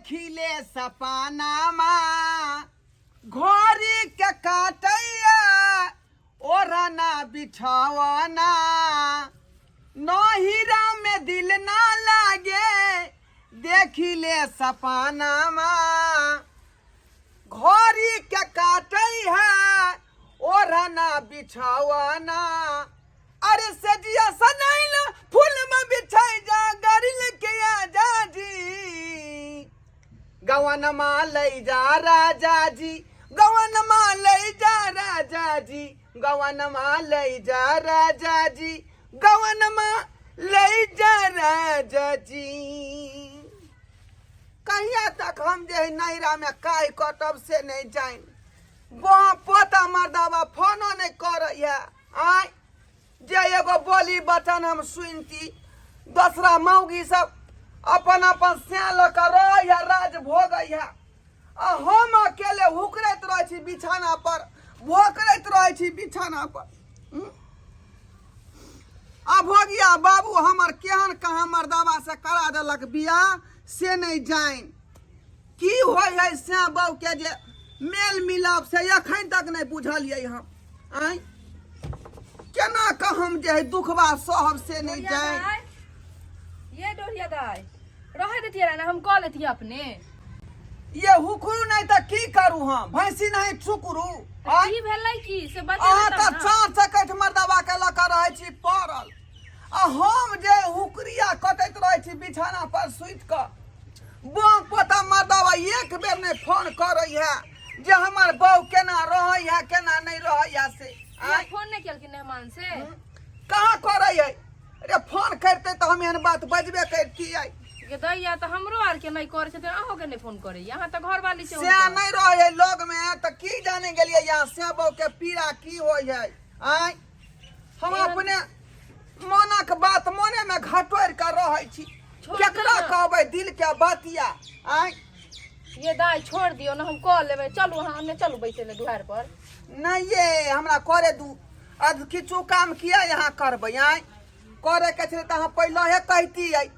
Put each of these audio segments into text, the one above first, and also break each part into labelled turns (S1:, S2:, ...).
S1: देखिले सपनामा घोरी के काटैया ओढ़ना बिछावना, नहिरा में दिल ना लागे देखिले सपनामा घोरी के काटै है ओढ़ना बिछावना। अरे सजिया सनैला फूल में बिछाई जा गरिल के आजा जी, गवन मा लई जा राजा जी, गवन मा लई जा राजा जी, गवन मा लई जा राजा जी, गवन मा लई जा राजा जी। कहिया तक हम जे है नैरा में काय कटब से नहीं जाइन। बा पोता मर्दाबा फोनो नहीं करैया आय जे एगो बोली बचन हम सुनती। दोसरा मौगी सब अपन अपन सैं लऽ कऽ रहैया, राज भोगैया, आ हम अकेले हुकरैत रहै छी बिछाना पर, भोकरैत रहै छी बिछाना पर। आ भोगिया बाबू हमर केहन कहाँ मर्दाबा से करा देलक बियाह से नहीं जाइन। की होइ है सैं बहू के जे मेल मिलाप से एखन तक नहीं बुझलियै हम। आँय केना कऽ हम जे है दुखबा सहब से नहीं
S2: डोरिया
S1: जाइन।
S2: दाइ, ये डोरिया दाइ रहे देतियै ना, हम कऽ लेतियै अपने।
S1: ये हुकुरू नहीं तऽ की करू हम, भैंसी नहीं ठुकरू। आँय?
S2: की भेलै की से बतेबै
S1: अहाँ
S2: तब
S1: तऽ
S2: ना।
S1: चार चकैठ मर्दबा के लऽ कऽ रहै छी पड़ल, आ हम जे हुकरिया कटैत रहै छी बिछाना पर सुति कऽ। बम पोता मर्दबा एक बेर नहि फोन करै है जे हमर बहू केना रहै है केना नहि रहै है से।
S2: किया
S1: आँय?
S2: फोन नहि केलखिन मेहमान से?
S1: कहाँ करै है रे, फोन करते तऽ हम एहन बात बजबे करतियै।
S2: गे दैया तऽ हमरो आर के नहि करै छथिन, अहूँ के नहि फोन करैया, अहाँ तऽ घरवाली छी
S1: से
S2: हुनकर।
S1: नहि रहै है लग में तऽ की जाने गेलियै यहाँ से बहू के पीड़ा की होइ है। आँय हम
S2: एहन-
S1: अपने मोनक बात मोने में घटोरि कऽ रहै छी,
S2: छोड़
S1: केकरा
S2: दियौ ना।
S1: कहबै दिल के बतिया। आँय
S2: ये दाइ छोड़ दियौ ना, हम कऽ लेबै, चलू अहाँ हमने चलू बैसै लए दुआरि पर।
S1: नहि ये हमरा करे दू, अब किछु काम किया यहाँ करबै। आँय करे के छलै तऽ अहाँ पहिले कहितियै।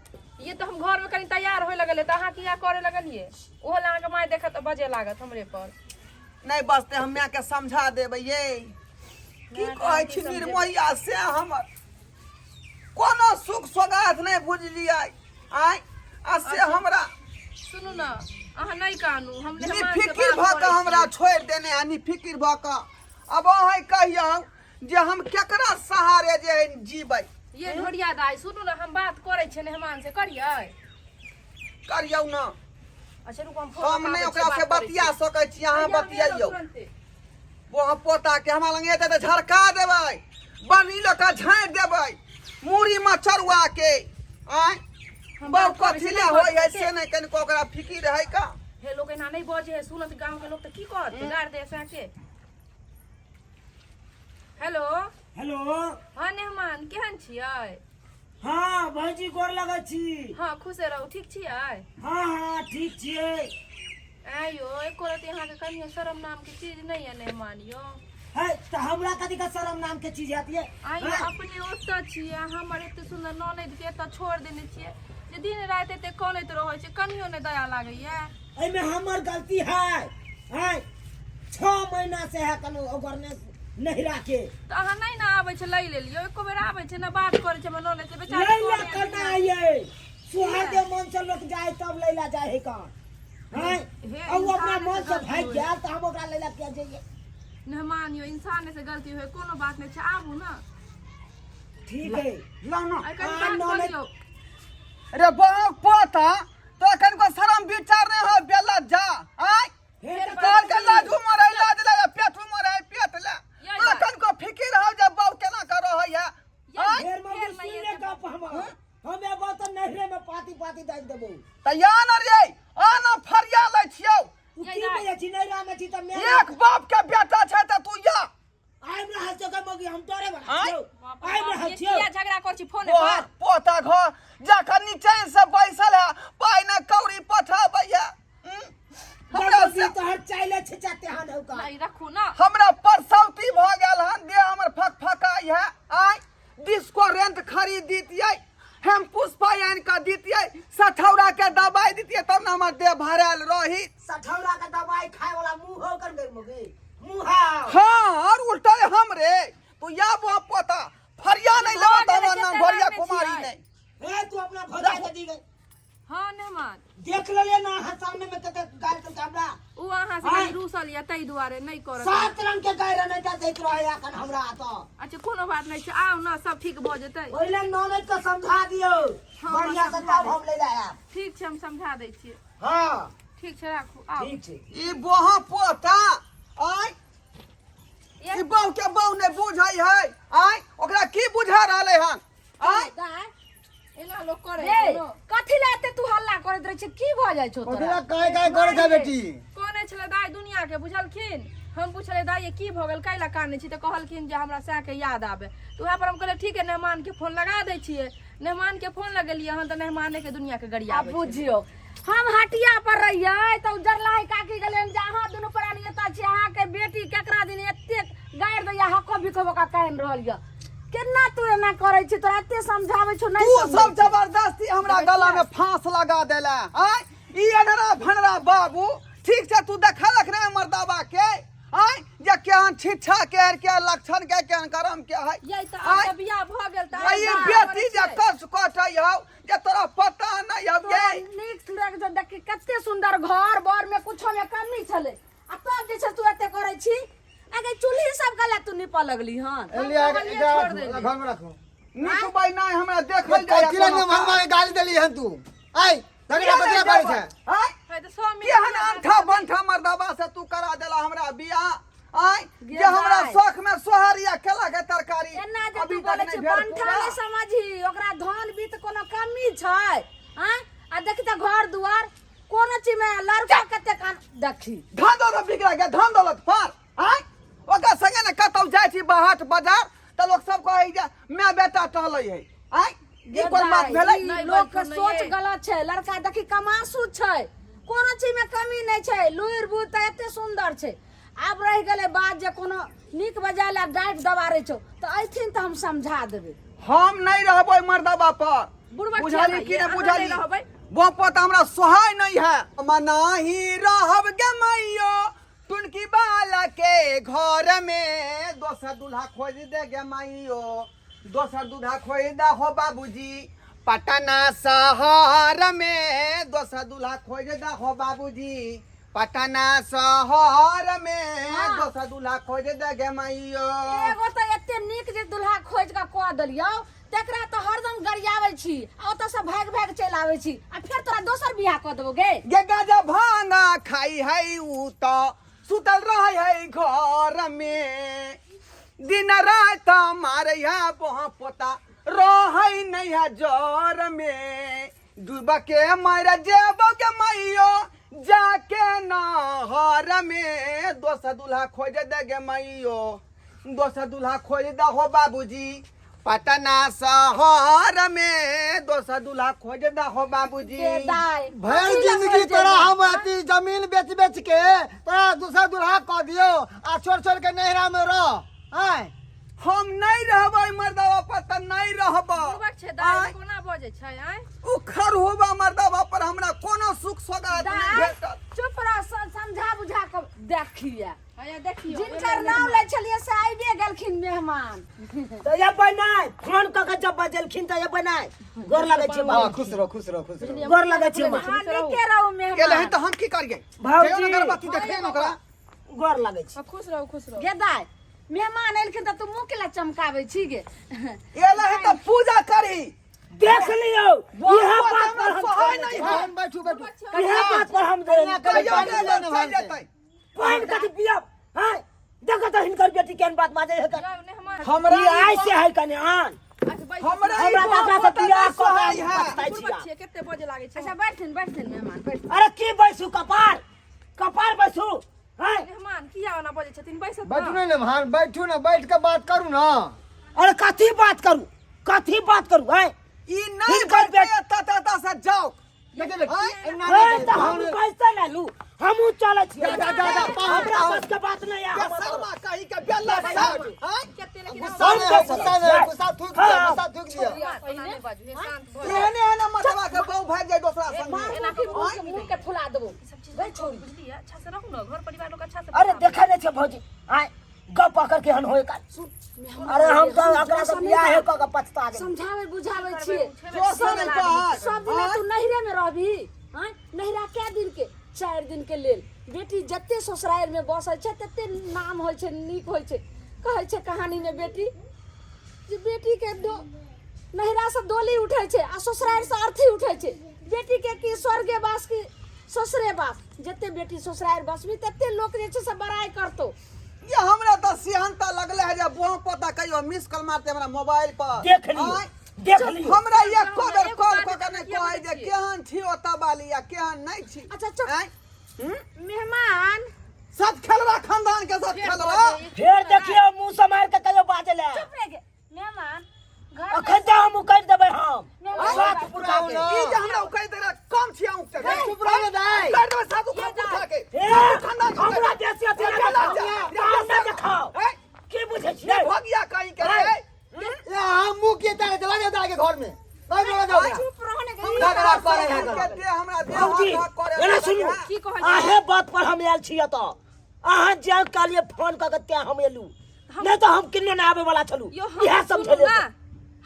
S2: ये तऽ हम घर में कनी तैयार होय लगलियै तऽ अहाँ किया करे लगलियै, ओहो लए अहाँके माय देखत तऽ बजे लागत हमरे पर।
S1: नहि बसते हम माय के समझा देबै। ये की
S2: मायके
S1: कहै
S2: हम की
S1: छी
S2: समझेबै?
S1: निर्मोहिया से हमर कोनो सुख सोगात नहि बुझलियै। आँय आ से
S2: अच्छा।
S1: हमरा
S2: सुनू ना अहाँ नहि कानू, हम मेहमान से
S1: निफिकिर
S2: बात
S1: भऽ कऽ
S2: करै
S1: हमरा
S2: छी।
S1: छोड़ि देने आ निफिकिर भऽ कऽ। अब अहाँ कहियौ जे हम केकरा सहारे जे है जीबै।
S2: ये ढोरिया दाइ सुनू ना, हम बात करै छियै मेहमान से, करियै?
S1: करियौ ना।
S2: अच्छा रुकू, हम फोन
S1: हम नहि
S2: लगाबै
S1: ओकरा
S2: छियै,
S1: से
S2: बात करै
S1: बतिया
S2: छियै।
S1: सकै छी, अहाँ
S2: हैया, हम एलहुँ
S1: बतियैयौ।
S2: तुरन्ते।
S1: वो पोता के हमरा लग एतै तऽ झरका देबै, बनी लऽ कऽ झाँटि देबै मूड़ी मे चरुआ के। आँय
S2: हम
S1: बहु
S2: बात करै
S1: कथी
S2: छी,
S1: ले
S2: नहि
S1: होइ है
S2: बजतै।
S1: से नहि कनिको ओकरा फिकिर है का।
S2: हे लोक एना नहि बजे है, सुनत गाँव के लोक तऽ की कहत, गारि दे से के। हेलो।
S3: हेलो।
S2: हाँ मेहमान केहन छियै?
S3: हाँ भाईजी गोर लगै छी।
S2: हाँ खुशे रहू, ठीक छियै?
S3: हाँ हाँ ठीक छियै।
S2: ऐं यौ एको रति अहाँके कनियो शरम नाम के चीज नहि यऽ मेहमान यौ।
S3: है तऽ हमरा कथी के शरम नाम के चीज हैत ये?
S2: आइ
S3: हाँ?
S2: अपने ओतऽ छियै, हमर एते सुन्दर ननैद के एतऽ छोड़ देने छियै जे दिन राति एते कनैत रहै छै, कनियो नहि दया लागैया।
S3: एहिमे हमर गलती है? हैं 6 महीना से है कनो ओगरने नहिरा के।
S2: तऽ अहाँ नहि ने आबै छै लै लेलियौ, एको बेर आबै छै ने बात करै छै हमर ननैद से बेचारी
S3: लैला
S2: कनैया
S3: करना
S2: दुनिया।
S3: है ये सुहागे मन से लोक जाए तब लैला जाए है कहाँ। हैं
S2: हे,
S3: आ उ अपना
S2: इंसान
S3: मन
S2: से
S3: से
S2: गलती
S3: भागि
S2: होय।
S3: गेल तऽ हम ओकरा लैला किया जइयै?
S2: मेहमान यौ इंसान से गलती होय कोनो बात नहि छै, आबू ने।
S3: ठीक है
S1: ला ना।
S2: आइ कनि
S3: आ,
S2: बात कऽ
S3: ननैद-
S2: लियौ।
S1: रे बहु पोता तो एखन को शरम विचार नहीं हो बेला जा। आय
S3: हे तऽ
S1: तोहर के लाज उमर है लाज ले, पेट उमर है पेट ले,
S2: ये
S1: तो एखन को फिकिर हो जे बहु केना कर रहै है। आय
S3: फेर मम्मी
S2: फेर
S3: सुन
S2: नहीं
S3: ले
S2: एतै।
S3: गप हमर, हम एबो तऽ नहरे में पाती पाती दाबि देबो।
S1: तऽ या न रे आ न फरिया लै छियौ।
S3: तू
S2: ये
S3: की
S2: दाइ।
S3: बजै छी, नैहरा में छी तऽ मैं
S1: एक बाप के बेटा छै तऽ तू या।
S3: आबि रहल छियौ गे मौगी, हम डरे वाला
S1: आँय?
S3: छियौ।
S2: बाप रे
S3: आबि
S2: बाप,
S3: रहल
S2: ये
S3: छियौ।
S2: किया झगड़ा करै छी फोने
S1: पोहा
S2: पर?
S1: पोता घर जखन निचैन से बैसल है पाइ न कौड़ी पठाबै है। हमरा
S3: मौगी
S1: से
S3: तोहर चाइले छै चाते हान हौका।
S2: नहीं रखू ना।
S1: हमरा परसौती भऽ गेल हन, देह हमर फकफकाइ है। आय डिस्को रेंट खरीद दितियै, हेम्पू पुष्पा आनि कऽ दितियै, सठौरा के दबाई दितियै, तब ने हमर देह भरायल रही।
S3: सठौरा के दवाई खाए वाला मुंह हो कर गई मुगी मुंह हाव।
S1: हाँ, और उल्टा हमरे तू या बुआ पोता फरिया नहीं लेबो
S2: भऽ
S1: तऽ
S2: गेलै,
S1: हमर नाम
S2: कते
S1: घोरिया
S2: रात मे
S1: कुमारी
S2: छियै?
S1: नहीं।
S3: ए तू अपना भौजाई के दी गई।
S2: हाँ मेहमान।
S3: देख लेलिए ना अहाँ सामने में कते गाय के हमरा।
S2: ओ अहाँ से
S3: आँय?
S2: कनि रूसल यऽ ताहि दुआरे नहि करत।
S3: सात रंग के गाय रहने ता दैत रहे अखन हमरा तो।
S2: अच्छा कोनो बात नहि छै, आउ ने सब ठीक भऽ जेतै।
S3: ओहिले ननद के समझा दियौ
S2: हाँ,
S3: बढ़िया से,
S2: समझा
S3: तब हम ले जायब।
S2: ठीक छै, हम समझा दै छियै।
S3: हाँ
S2: ठीक छै, राखू, आउ।
S3: ठीक छै।
S1: ई बोहा पोता आय ई बहु के बहु नहि बुझै है आय, ओकरा की बुझा रहलै हन आय?
S4: दाय,
S2: एना लोक करे
S4: रे
S2: कोनो।
S4: कथी लए एते तू हल्ला करैत रहै छै? की भऽ जाइ छौ तोरा?
S5: कथी काय काय करै छै बेटी?
S2: कोने छलै दाइ दुनिया के बुझलखिन। हम पुछलियै दाइ ये की भऽ गेल, कैला कानै छी? तऽ कहलखिन जे हमरा सएह याद आबे। तऽ उएह पर हम कहलियै ठीक है, मेहमान के फोन लगा दै छियै। मेहमान के फोन लगेलियै हन तऽ मेहमाने के दुनिया के
S4: आ
S2: गरियाबै छलै।
S4: बुझियौ, हम हटिया पर रहियै तऽ जरलाही काकी गेलै जे अहाँ दुनू प्राणी एतऽ छी, अहाँके बेटी केकरा दिन एतेक गारि दैया, हको बिको ओकरा कानि रहल यऽ। केना तू एना करै छी? तोरा एते समझाबै छौ नहि
S1: तू
S4: समझै
S1: सब
S4: छी।
S1: जबरदस्ती हमरा गला में फांस लगा देला आय। ई अनरा भनरा बाबू ठीक छै, तू देखलक ने मर्दाबा के आय जे केहन छिच्छा के के लक्षण के केहन करम के है।
S2: यै तऽ आब
S1: आय?
S2: तऽ बियाह भऽ गेल तऽ
S1: आ ई
S2: आब
S1: बेटी जे
S2: करै छै।
S1: कस कटै हौ जे तोरा पता नहि हौ
S4: तोरा
S1: गे।
S4: नीक लग जो देखी कते सुंदर घर बर में कुछो में कमी छलै, आ तब जे छै तू एते करै छी। अगे चूल्ही सब गला तू नीपऽ लगली हन।
S5: एलिया,
S2: कहलियै
S5: एकरा
S2: छोड़
S5: राखू,
S2: देली।
S5: घर में राखू।
S1: निकबै नहि हमरा देखल जाय।
S5: कथी लए हमरा के गाली देली हन तू? आय झगड़ा कथी लए करै छै?
S1: आय
S2: है तऽ 100 मिनट
S1: केहन अंठा बंठा मर्दाबा से तू करा देला हमरा बियाह आय, जे हमरा शौख में सोहर या केला के तरकारी
S4: एना जे
S1: अभी
S4: तू
S1: तक
S4: बोलै
S1: नहि
S4: छी
S1: भेल
S4: बंठा
S1: पूरा।
S4: नहि समझी, ओकरा धन बीत कोनो कमी छै? आँय, आ देखी तऽ घर दुआर कोनो चीज में लड़का कते कान देखी।
S1: धन दौलत बिगड़ा गया, धन दौलत पर आय ओकरा संगे ने कतौ जाइ छी बाहर बाजार तऽ लोक सब कहै जे माय बेटा टहलै है आय। ई कोन बात भेलै?
S4: ई
S2: नहि
S4: लोक के
S2: बैठू, नहि
S4: सोच
S2: ये।
S4: गलत छै। लड़का देखी कमासू छै, कोनो चीज में कमी नहि छै, लुरि बुझ तऽ एते सुंदर छै। आब रहि गेलै बात जे कोनो नीक बजाय लए डाँटि दबारै छौ तऽ अयथिन तऽ हम समझा देबै।
S1: हम नहि रहबै मर्दबा पर।
S2: बुढ़बा
S1: बुझली
S2: छियै
S1: कि
S2: अहाँ
S1: नहि बुझली?
S2: नहि रहबै।
S1: बापो तऽ हमरा सोहाय नहीं है। मनाही रहब गे मैयो टुनकी बाला के घर में, दोसर दूल्हा खोज दे गे मैयो, दोसर दूल्हा खोज दे हो बाबूजी पटना शहर में, दोसर दूल्हा खोज दे हो बाबूजी पटना शहर में,
S4: हाँ।
S1: दोसर दूल्हा खोज दे गे मैयो।
S4: एगो तऽ एते नीक जे दूल्हा खोज कऽ कऽ देलियौ तकरा तऽ हरदम गरियाबै छी आ ओतऽ से भागि भागि चलि आबै छी, आ फेर तोरा दोसर बियाह कऽ देबौ गे।
S1: गे गाजा भांगा खाई है ऊ तऽ सुतल रहे है घर में, दिन रात मारे है बोहा पोता रहे नहीं है जर में, डूब के मर जेबो के मैयो जाके नहर में, दोसर दूल्हा खोज दे गे मैयो, दोसर दूल्हा खोज दे हो बाबूजी पटना शहर में, दोसर दूल्हा खोज दे हो बाबूजी।
S4: गे दाइ,
S5: भरि
S4: कथी लए
S5: जिंदगी
S4: खोजि
S5: तोरा
S4: देबै?
S5: हम अथी जमीन बेच बेच के तोरा दूसरा दूल्हा कऽ दियौ आ छोड़ छोड़ के नैहरा में रह। आय
S1: हम नहीं रहबै मर्दवा पर तऽ नहीं रहबै।
S2: बुढ़बक छै दाइ,
S1: आँय?
S2: कोना बजै छै आँय?
S1: उ खरहुबा मर्दवा पर हमरा कोनो सुख सोगात नहीं
S4: दाइ,
S1: भेटत।
S4: चुप रह, समझा बुझा कऽ देखिए।
S2: हैया देखियौ।
S4: जिनकर नाम लै छलियै से आबिए गेलखिन मेहमान।
S3: तऽ एबै नहि, फोन कऽ के जब बजेलखिन तऽ एबै नहि। गोर लगै छी
S5: हाँ,
S3: बाबू।
S5: खुश रहो, खुश रहो, खुश रहो।
S3: गोर लगै छी माँ।
S4: हाँ, नीके रहू
S1: गेलै हन
S4: मेहमान।
S1: तऽ हम की करियै?
S3: भाउजी।
S1: जइयौ ने गर्भवती देखियै ने ओकरा।
S3: गोर लगै छी।
S2: हाँ, खुश रहू, खुश रहू।
S4: गे दाइ, मेहमान एलखिन तऽ तू मुँह केला चमकाबै छी गे?
S1: एलै हन तऽ पूजा करही।
S3: देख लियौ,
S1: बहुत
S3: इएह
S1: बात
S3: बात
S1: हमरा
S3: पर हम
S1: सोहाय
S3: छोड़ने
S1: नहीं
S3: छी।
S1: है।
S5: बैठू बैठू।
S3: इएह बात पर हम
S5: कन्या
S1: कहियो
S5: पानि
S1: गेलै,
S5: पिया ने
S1: चलि
S5: भान से।
S1: जेतै।
S3: पानि कथी पियब? हैं, देखो तऽ हिनकर बेटी केहन बात बाजै है।
S2: जाउ मेहमान।
S1: हमरा
S3: ई आइ से है कने आन।
S2: अच्छा, बैसू।
S1: हमरा ई
S3: हमरा तऽ अपना से
S1: बात
S3: बियाह
S1: नहि
S3: कऽ
S1: सोहाय
S3: के
S1: है।
S3: पछताइ
S2: बुढ़बक
S3: छियै।
S2: छियै, कते बजे लागै छै?
S4: अच्छा बैठथिन, बैठथिन मेहमान, बैठथिन।
S3: अरे की बैसू, कपार कपार बैसू। हैं
S2: मेहमान किया ओना बजै छथिन? बैसत
S5: बैठू
S2: ने।
S5: ने भान, बैठू ने, बैठ के बात करू ना।
S3: अरे कथी बात करू, कथी बात करू? हैं
S1: ई नहीं
S3: हिनकर
S1: बैठते तता से जाओ।
S5: देखिए,
S1: आँय?
S5: एना
S3: हैं
S5: नहि
S3: तऽ हम
S5: करू।
S3: कैसे ले लू? हमहूँ चलै छियै।
S5: जा, जा, जा, जा, पाहुन,
S3: हमरा
S5: पाहुन।
S3: बस के बात नहीं है।
S5: शर्मा कही के बेला साहब हैं?
S2: कते लेकिन
S5: गुस्सा नहीं हो, गुस्सा नहीं हो, गुस्सा थूक दिया, गुस्सा थूक दिया।
S2: एना नहि बाजू हे, शांत भऽ जाउ।
S1: एहने एहने मतवा के बहु भागि जाय दोसरा संगे।
S4: मारबो कि मुंह के मुंह के फुला देबो।
S2: ई सब चीज नहीं बुझलियै, अच्छा से रहू ने, घर परिवार लोग अच्छा से
S3: अरे
S2: बताबू।
S3: देखै नहीं छियै भौजी, आय गप पकड़ के हन होए का। अरे हम तो एकरा से बियाह कऽ के पछता गेली।
S4: समझावे बुझावे छियै।
S1: जो से नहीं कहत।
S4: सब दिन तू नैहरे में रहबी? आँय, नैहरा कै दिन के? 4 दिन के लेल। बेटी जते ससुरारि में बसै छै तते नाम होइ छै, नीक होइ छै। कहै छै कहानी में बेटी जे बेटी के दो नैहरा से डोली उठै छै आ ससुरारि से अर्थी उठै छै। बेटी के की स्वर्गे वास की ससुरे वास, जते बेटी ससुरारि बसबी तते लोक जे छै से बड़ाइ करतौ।
S1: ये हमरा तऽ सेहनता लगले है जे बोह पोता कहियो मिस कॉल मारते हमरा मोबाइल पर।
S3: देख लियौ,
S1: आँय?
S3: देख लियौ।
S1: हमरा एको बेर
S2: एगो
S1: कॉल
S2: बात
S1: कऽ के नहि
S2: किया
S1: कहै जे
S2: बजै छियै?
S1: केहन छी ओतऽ बाली आ केहन नहि छी।
S4: अच्छा, चुप।
S1: आँय? हम्म?
S4: मेहमान
S1: सब खेलवा खानदान के सब खेलवा।
S3: फेर देखियौ मुंह समारि के कहियो बाजै लए।
S4: चुप रह गे मेहमान, घर में
S3: अखन तऽ हम उकैट देबै हम
S4: मेहमान।
S3: सात पुरखा के।
S1: ई जे हमरा उकैट देला कम छी अहूँ के।
S5: चुप रहो दाई।
S1: उकैट देबै साधु खान पुरखा के।
S3: हे,
S1: साधु खानदान के
S3: हमरा
S1: उकैट
S3: देसी अथी
S1: देबै।
S3: नहि देखाउ, काम नहि देखाउ।
S1: हे,
S3: की बुझै छियै?
S1: भगिया कहीं के रे।
S5: ये हम मुंह के तारे चला जाओ दाई के घर में। भाई बोला जाओ।
S4: चुप रहो ने गई।
S5: झगड़ा करे है
S1: के दे हमरा दे
S3: भौजी,
S1: हाथ करे।
S3: एना सुनू।
S2: की कहै छी?
S3: अहे बात पर हम आयल छी एतऽ। अहाँ जे कहलियै फोन कऽ के तें हम एलू, नहि तऽ हम किन्नो नहि आबै वाला छलू।
S2: यो हम
S3: इएह
S2: सुनू
S3: समझेलियै।
S2: ना,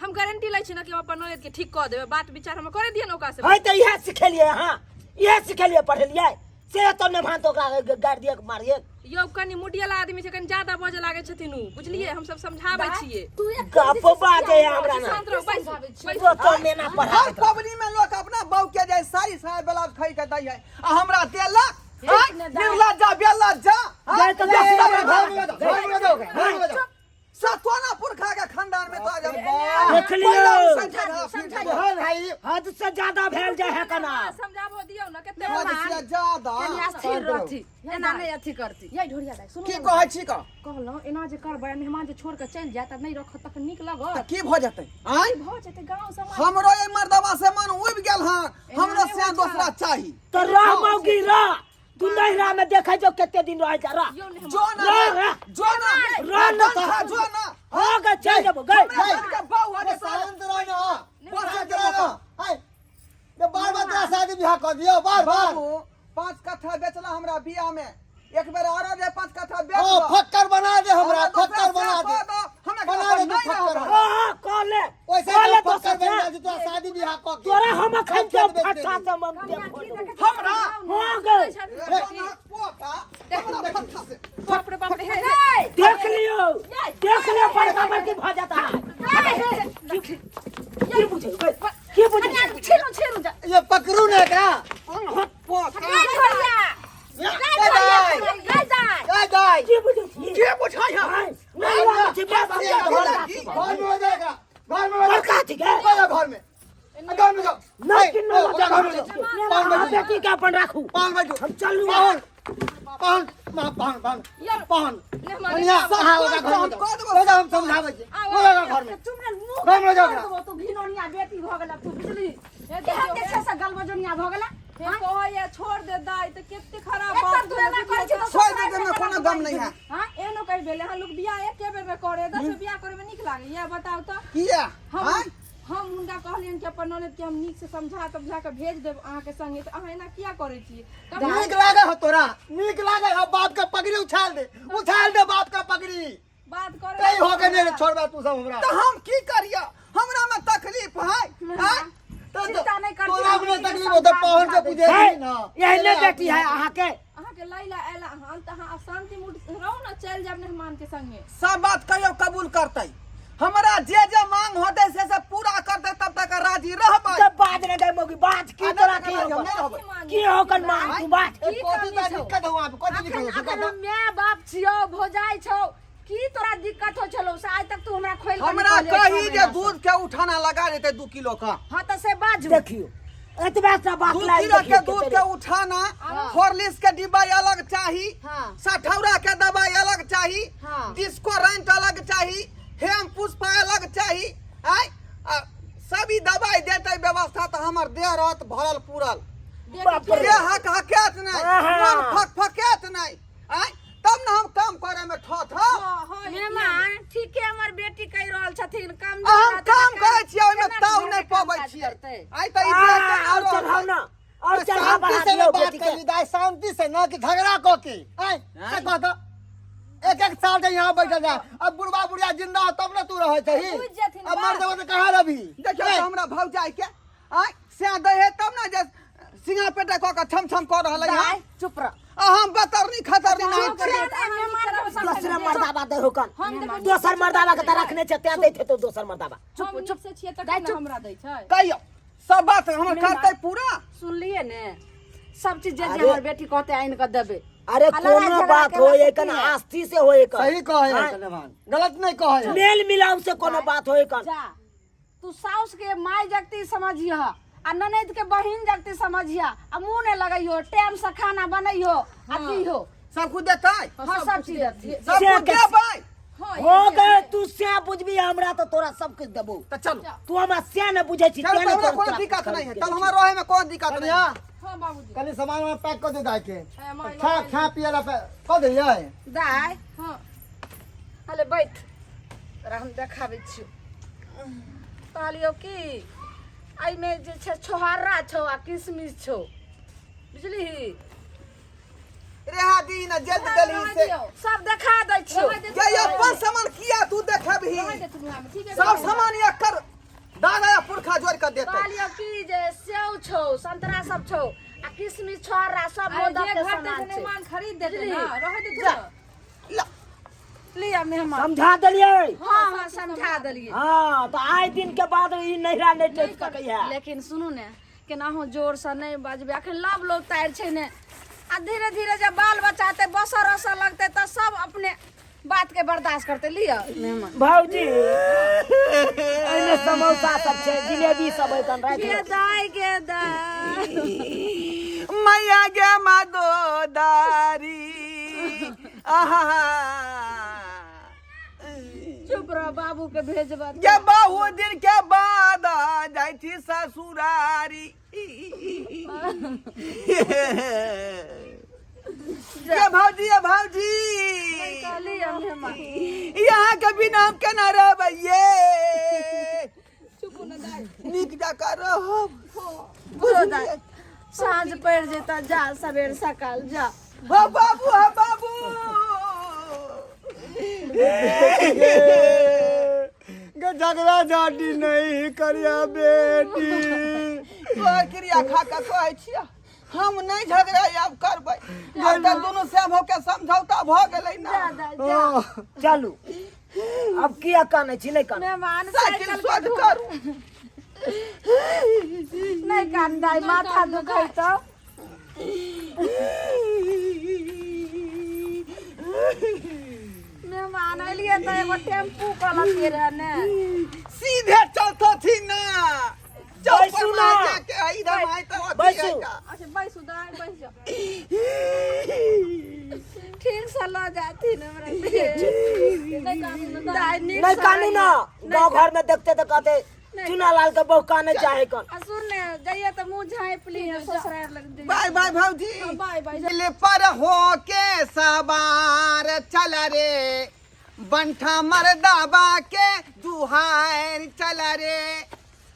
S2: हम गारंटी लै छी ना कि हम अपन ननद के ठीक कऽ देबै, बात विचार हम करे दिअ ने ओकरा से।
S3: है तऽ इएह सिखेलियै अहाँ, इएह सिखेलियै पढ़ेलियै से तऽ नहि भान तऽ ओकरा गारि दिअ मारिए।
S2: यौ कनि मुडियल आदमी छै, कनि ज्यादा बजऽ लागै छथिन उ, बुझलियै? हम सब समझाबै छियै।
S4: तू एक
S3: गप बाजै हमरा ना।
S2: शांत रहू, बैसू, बैसू।
S3: तो तो मेना पढ़ा
S1: हर पबनी में लोग अपना बहू के जाय साड़ी साया ब्लाउज खरीद के दै है आ हमरा देलक आँय? निर्लज्जा बेलज्जा आँय?
S3: जाय तऽ दस
S5: घर में जाओ, घर में जाओ, घर में जाओ।
S1: सतोना पुरखा के खानदान में तो आज हम
S3: देख लियौ।
S5: बहन भाई
S3: हद से ज्यादा भेल जाय है कना।
S2: समझाबो दियौ ना कते।
S1: हद से ज्यादा
S4: कनि स्थिर रहती, एना नहि अथी करती।
S2: यै ढोरिया दाइ, सुनू
S1: की
S2: ने।
S1: कहै छी का?
S2: कहलहुँ एना जे करबै, मेहमान जे छोड़ के चलि जायत आ नहि रखत तखन नीक लगत?
S1: तऽ की भऽ जेतै आँय?
S2: भऽ जेतै गाँव समाज।
S1: हमरो एहि मर्दवा से मन उबि गेल हन, हमरो
S2: नहि
S1: से
S2: होइ छै।
S1: दोसरा चाही।
S3: तो रह मौगी रह, तू नैहरा में देखै जो कते दिन रह जा रह।
S2: यौ मेहमान
S1: जो ना
S3: रह, रह।
S1: जो ना
S3: रह ना
S1: खा
S3: तऽ।
S1: जो ना।
S3: हो गए, चल जेबो गए।
S1: हमरा घर के बहू है जे सारा
S5: शांत रहो ना, शांत रहो ना। हाय, ये बार बार तेरा शादी ब्याह कर दियो, बार बार।
S1: बाबू 5 कट्ठा बेचला हमरा बियाह में, एक बेर आरो जे 5 कट्ठा बेच
S5: हाँ,
S1: दो।
S5: फक्कर बना दे हमरा,
S1: हमरा
S5: फक्कर
S1: दोसरा
S5: बना
S1: से
S5: दे।
S1: कह दो, हमरा
S5: बना दे
S1: घर
S5: तू
S1: नहीं
S5: फक्कर।
S1: रहब।
S3: हाँ हाँ कह ले,
S5: वैसे
S3: कह ले
S5: तो फक्कर
S3: दोसर
S5: बन
S3: से।
S5: जा तोरा शादी ब्याह कऽ के।
S3: तोरा हम अखन
S5: सब
S3: के
S5: खेत बेच
S3: फट्टा
S5: देबी।
S3: से मन के फोड़बो।
S1: हमरा
S3: हो गए।
S1: पोता हमरा फट्टा से
S2: बाप रे बाप रे, हे, हे।
S3: देख लियो, देख लियो, बड़का बड़की भऽ जाता है। की बुझे गए, की बुझे?
S4: छेनु छेनु जा।
S5: ये पकड़ू ने एकरा।
S1: पोता
S4: ए ढोरिया,
S5: ए दाई,
S4: ए दाई।
S5: ए दाई।
S3: की बुझे छी?
S1: के बुझाइ है?
S3: नहीं लागै छी, बस
S5: ये घर में हो जाएगा, घर में हो जाएगा।
S3: बड़का छी गे।
S5: घर घर में, घर में जाओ।
S3: नहीं किन्नो
S5: ओ, घर में जाओ। पान
S3: अहाँ
S5: बजू,
S3: बेटी के अपन राखू,
S5: पान बजू।
S3: हम चलू।
S5: पान, पान, माँ, पान, पान, पान।
S2: मेहमान
S5: बढ़िया, हाँ, ओकरा घर में जाओ। ओकरा हम समझाबै छी। ओकरा घर में।
S4: चुप रे, मुँह
S5: घर में जाओ।
S4: कर देबो, तू घिनौनिया बेटी भऽ गेला तू, बुझली? केहन जे छै से गलबजोनिया भऽ गेला।
S2: हे कहैया छोड़ दे दाइ, तऽ कते खराब
S4: एक
S2: बात
S4: तू एना करै छी तऽ
S1: छोड़ दे, हमरा कोनो गम नहीं है।
S4: हाँ?
S2: एहनो कहि भेलै अहाँ लोग बियाह एके बेर में करे, 10 बेर बियाह करे में नीक लागैया? बताउ तऽ।
S1: किया?
S2: हम
S1: आँय?
S2: हम हुनका कहलियनि कि अपन ननद के हम नीक से समझा तमझा के भेज देब अहाँके संगे, तऽ अहाँ एना किया करै छियै? कभी
S5: नीक लागे हो तोरा, नीक लागे हो? बाप के पगड़ी उछाल दे, उछाल दे बाप के पगड़ी।
S2: बात करे
S5: कहीं हो के नहीं छोड़बा तू सब हमरा।
S1: तऽ हम की करिया? हमरा में तकलीफ है आँय?
S5: तो
S4: चिंता नहीं करती,
S5: तोरा
S4: हम
S5: अपने
S4: बेटी के
S5: तकलीफ होता
S4: समझा
S5: पवन के
S4: बुझा
S5: पूजे
S3: है,
S5: ना।
S3: एहने बेटी है अहाँके।
S2: अहाँके लैला अयला हन तऽ अहाँ शांति मूड से रहू ने, चलि जायब मेहमान के संगे।
S1: सब बात कहियो कबूल करतै, हमरा जे जे मांग होतै से सब पूरा करतै तब तक राजी रहबै।
S3: तऽ बाज ने गई मौगी, बाज की
S1: आ,
S3: तोरा
S1: नहि
S3: की
S1: तऽ
S3: होकर?
S1: हम नहि रहबै।
S3: की होकर मांग तू बाज?
S4: की
S5: कथी
S4: कमी
S5: ता
S4: छौ?
S5: दिक्कत हो आप, कथी
S4: अखन
S5: दिक्कत हो?
S4: अखन हम माय बाप छियौ, भौजाइ छौ, की तोरा दिक्कत हो छलौ से आज तक तू हमरा खोलि के नहि
S1: हमरा
S4: कहलियै छौ
S1: कही जे
S4: महीना से?
S1: दूध के उठाना लगा देतै 2 किलो का।
S4: हाँ तऽ से बाजू।
S3: देखियो एतबा सा बात
S1: 2
S3: लाइन
S1: किलो के
S3: देखियो
S1: दूध
S3: कते
S1: के उठाना, हॉर्लिक्स के डिब्बा अलग चाही,
S4: हाँ।
S1: सठौरा के दवाई अलग चाही,
S4: हाँ।
S1: डिस्को रेंट अलग चाही, हेम पुष्पा अलग चाही। आय आ, सब ई दवाई देतै व्यवस्था तऽ हमर देह रहत भरल पूरल।
S3: बाप रे।
S1: देह हक हकैत नहि,
S3: आहा।
S1: मन फक फकैत नहि। आँय, तब ने हम काम करे में ठोत हब।
S2: हाँ, हाँ,
S4: मेहमान ठीके हमर बेटी कहि रहल छथिन
S1: आ
S4: कमजोर
S1: हम
S4: रहतै
S1: काम
S4: तऽ
S1: करै छियै, ओहिमे
S4: केना
S1: ताव
S4: घरके
S1: नहि
S4: काम
S1: पबै
S4: काज
S1: छियै।
S4: करतै?
S1: आइ तऽ ई देह के
S3: आ, और
S1: आरो
S3: चढ़ाउ ना, और चढ़ा
S5: शांति
S3: बढ़ा
S5: से
S3: दियौ
S5: ना बात
S3: बेटी के।
S5: करी दाई, शांति से ना कि झगड़ा कऽ के। आय से कह तऽ एक एक साल से यहाँ बैठल जा, अब बुढ़वा बुढ़िया जिंदा हो तब ना तू रहे छही।
S2: बुझि जेथिन
S5: अब मर
S2: बात।
S5: जेबो तऽ कहाँ रहबी?
S1: देखियौ तऽ हमरा भौजाई के आय से दै है तब ना जे सिंगा पेटा कऽ के छम छम कऽ रहल है।
S4: दाइ, चुप रह।
S1: आ हम बतरनी खतरनी नहीं
S4: चुप
S1: छी।
S4: रह, मेहमान के
S3: दोसरा मर्दाबा दे हो कन।
S2: हम देखो
S3: दोसर मर्दाबा के तऽ रखने छै, तें दैत हेतौ दोसर मर्दाबा।
S2: हम नीक से छियै तखन ने हमरा दै छै।
S1: कहियौ सब बात हमर करतै पूरा।
S4: सुनलियै ने सब चीज जे जे
S3: अरे।
S4: हमर बेटी कहते आनि कऽ देबै।
S3: अरे
S4: आ लड़ाई
S3: कोनो
S4: झगड़ा
S3: बात
S4: केला
S3: होय
S4: से
S3: एखन
S4: की है?
S3: आस्ती से होय एखन।
S5: सही कहे
S3: आँय?
S5: है, गलत नहीं कहे है।
S3: मेल मिलाप से कोनो बात होय एखन।
S4: जा तू साउस के माय जगती समझिह आ ननैद के बहिन जगती समझिह आ मुंह नहीं लगैयो, टाइम से खाना बनैयो आ दिहो।
S1: सब कुछ देतै?
S4: हाँ, सब चीज देथिन।
S1: सब
S3: से
S1: कुछ देबै?
S2: हाँ,
S3: हो गए, तू से बुझबी हमरा तऽ तोरा सब कुछ देबो।
S1: तऽ चलू।
S3: तू हमरा से न बुझै छी,
S1: चल,
S3: तें
S1: तऽ
S3: ने
S1: हमरा
S3: तोरा
S1: कोनो दिक्कत
S3: खरीद
S1: नहीं है।
S3: के
S1: तब
S3: दै
S1: हमरा रहे में कोनो दिक्कत नहीं है।
S5: कन्या,
S2: हाँ बाबूजी।
S5: कनी सामान वामान पैक कर दे दाई के।
S2: ए, माय,
S5: खा
S2: माय।
S5: खा पिए ला कऽ दैयै।
S4: दाय।
S2: हाँ।
S4: अले बैठ, तोरा हम देखाबै छियौ। कहलियौ कि एहिमे जे छै छोहारा छौ आ किशमिश छौ, बुझलिही?
S1: रेहा दी न जल्द देलही से।
S4: सब देखा दै छियौ।
S1: जे अपन सामान किया तू देखेबही?
S2: रहै दे तू घरमे, ठीक है?
S1: सब सामान एकर दादा या पुरखा जोड़ के देतै।
S4: कहलियौ कि जे सेव छौ, संतरा सब छौ आ किशमिश छोहारा सब
S2: अरे
S4: मोदक
S2: जे
S4: के
S2: घर
S4: सामान
S2: से
S4: छै।
S2: मेहमान खरीद देते
S4: बुझलिही?
S2: ना, रहै दे तू।
S4: जा।
S1: ला।
S4: लिअ मेहमान।
S3: समझा देलियै?
S4: हाँ हाँ, समझा देलियै।
S3: हाँ तऽ आइ दिन के बाद ई नैहरा नहि टपि सकैया।
S4: लेकिन सुनू ने, केनाहु जोरसँ नहि बजबै, अखन लव लोग तारि छै ने, आ धीरे धीरे जब बाल बच्चा हेतै, बसऽ रसऽ लगतै तऽ सब अपने बातके बर्दाश्त करतै। लिअ मेहमान।
S3: भौजी, एहिमे समोसा सब छै, जिलेबी सब है, राखि
S4: गे दाइ, गे दाइ,
S1: मैया गे मादोदारी, आहा।
S4: चुप रह, बाबू के भेजब।
S1: ये बहुत दिन के बाद जाइ छी ससुरारी। ये भौजी, ये भौजी।
S4: कहलियै मेहमान।
S1: यहाँ के बिना हम केना रहबै? ये नीक जकाँ रहब।
S4: बुझो दाइ, साँझ पड़ि जेतऽ, जा सबेर सकाल जा।
S1: हो बाबू, हो बाबू।
S5: गे झगड़ा झाटी नहीं करिया बेटी।
S1: तोहर क्रिया खा कऽ कहै छियै, हम नहि झगड़ा आब करबै। आब तऽ दुनू श्याम होके समझौता भऽ गेलै ना।
S4: जा दाइ, जा।
S3: चलू, अब किया कानै छी? नहि कानू।
S4: मेहमान,
S1: साइकिल
S4: साइकिल
S1: सोझ करू।
S4: नहि कान दाइ, माथा दुखै तऽ। मेहमान, एलियै तऽ एगो टेम्पू कहलकै रहे ने।
S1: सीधे चलतथिन ना चौक पर।
S3: बैसू ना।
S1: माय जाके है, इधर माय तऽ अथी
S3: बैसू।
S1: है का।
S2: अच्छा बैसू दाइ, बैस जाओ।
S4: ठीक से लऽ जाथिन हमरा।
S2: नहि कानू ने दाइ।
S4: दाइ, नीक
S3: नहि
S4: से
S3: कानू ना। गाँव घर में देखते तऽ कहते चुना लाल के बहु काने चाहे कन।
S4: आ सुन ने, जाइए तऽ मुँह झाँपि लिहे, ससुरारि लग जाइए।
S1: बाय बाय भौजी।
S2: Bye bye.
S1: दिल पर हो के सवार चल रे बंठा मर्दाबा के दुहार चल रे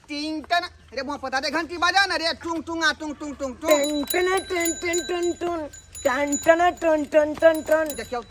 S1: टिंग टन रे मुँह पता दे, घंटी बजा ना रे, टुंग टुंगा टुंग टुंग टुंग टुंग।
S3: टन टन टन टन टन टन टन टन टन टन टन टन।
S1: देखियौ तऽ।